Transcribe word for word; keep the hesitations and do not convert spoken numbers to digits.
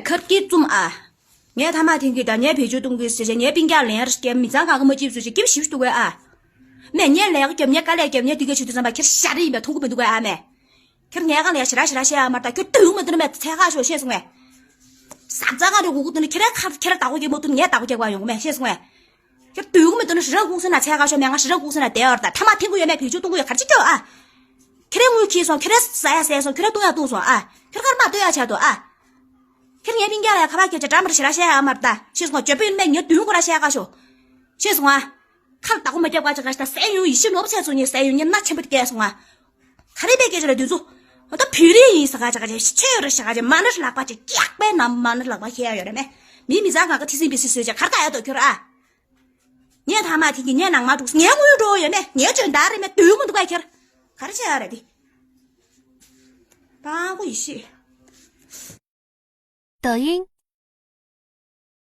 ཁར་སྐྱིད་བཙུམ་ཨ། ངས་ཐ་མག་འཐེན་གི་དང་ངས་བེད་སྤྱོད་གཏོང་གི་ཟེར་བྱས་ངས་སྤུན་ཀྱག་ལན་རེ་སྐྱེལ་མི་ཚང་གང་གི་མ་ཅིབ་བཟོས་བྱས་སྐྱིབ་ཞིབ་ཏུ་དགོས་ཨ། མེད་ངས་ལས་ཀ་རྒྱབ་ངས་དཀའ་ལས་རྒྱབ་ངས་དུས་སྐད་ཆུ་དུས་ཙམ་པ་ཁྱེར་ཞར་ཡིན་པའི་མཐོང་གི་མི་འདུག་ག་ཨ་མེད། ཁྱེར་ངས་གང་ལས་ཞེ་ར་ཞེ་ར་བཤད་ཨ་མར་ད་ཁྱོད་དུས་མི་འདུག་ན་མེད་ཚད་ཁ་ཤོག་ཤེས་སོང་ངས། ཟབ་ཚ་གང་རེ་འུ་གུ་དུ་ནི་ཁྱེད་ར་ཁ་ཁྱེད་ར་བདག་པོ་སྐྱེ་མོ་དུ་ངས་བདག་པོ་སྐྱེ་བ་ཡོང་གི་མེད་ཤེས་སོང་ངས། ཁྱེད་དུས་མི་འདུག་ན་ཞེ་ར་འུ་གུ་སེ་ན་ཚད་ཁ་ཤོག་མེད་ང་ཞེ་ར་འུ་གུ་སེ་ན་བསྡད་བར་ད་ཐ་མག་འཐེན་དགོས་ཡོད་མེད་བེད་སྤྱོད་གཏོང་གི་ཡོད་ག་རེ་བྱེད་ཀྱི་ཡོད་ཨ། ཁྱེད་རའི་དངུལ་ཁྱེར་སོང་ཁྱེད་རའི་ཟ་ཡ་ཟས་སོང་ཁྱེད་རའི་བཏུང་ཡ་བཏུང་སོང་ཨ། ཁྱེད་ཀར་མ་ལྟོས་ཡ་བྱ་དོ་ཨ། ཁྱེད་ངའི་སྤུན་ཀྱག་ལ་ཁ་པར་སྐད་ཆ་འདྲ་མར་ཞེ་ར་བཤད་ཡ་མར་ད་ཤེས་སོང་ང་བརྗོད་པ་ཡིན་མེད་ངས་དུས་ཁོ་ར་བཤད་ཁ་ཤོག་ཤེས་སོང་ང་། ཁར་བདག་པོ་མ་རྒྱབ་ག་ཅག་ག་ཞིག་ད་སད་ཡོང་ཡིད་ཆེས་ནོར་བུ་ཚད་ཚོ་ངས་སད་ཡོང་ངས་སྣ་ཆེན་པོ་དེ་སྐྱེས་སོང་ང་། ག་རེ་པའི་སྐད་ཆ་རེད་དུས་ཚོ། ད་བོད་རིགས་ཡིན་ས་ག་ཅག་ག་ཅག་ཤེས་ཡོད་རེད་ཤག་ག་ཅག་མ་ནར་ལག་པ་ཅིག་སྐྱག་པའི་ནམ་མ་ནར་ལག་པ་ཤེས་ཡ་ཡོད་རེད་མེད། མི་མི་ཚང་གང་ག་ཐི་སིང་བི་སི་སོས་ཅག་གར་ད་ཡ་དོ་ཁྱོད་ར་ཨ། ངས་ཐ་མག་འཐེན་གི་ངས་ནང་མ་འདུག་ངས་དངུལ་འགྲོ་ཡོད་མེད་ངས་འཇོན་དར་རེད་མེད་དུས་མི་འདུག་ག་ཁྱེར། ག་རེ་བྱེད་ཡ་རེད་དེ། སྤྲང་པོ་ཡིན་ཤི། 抖音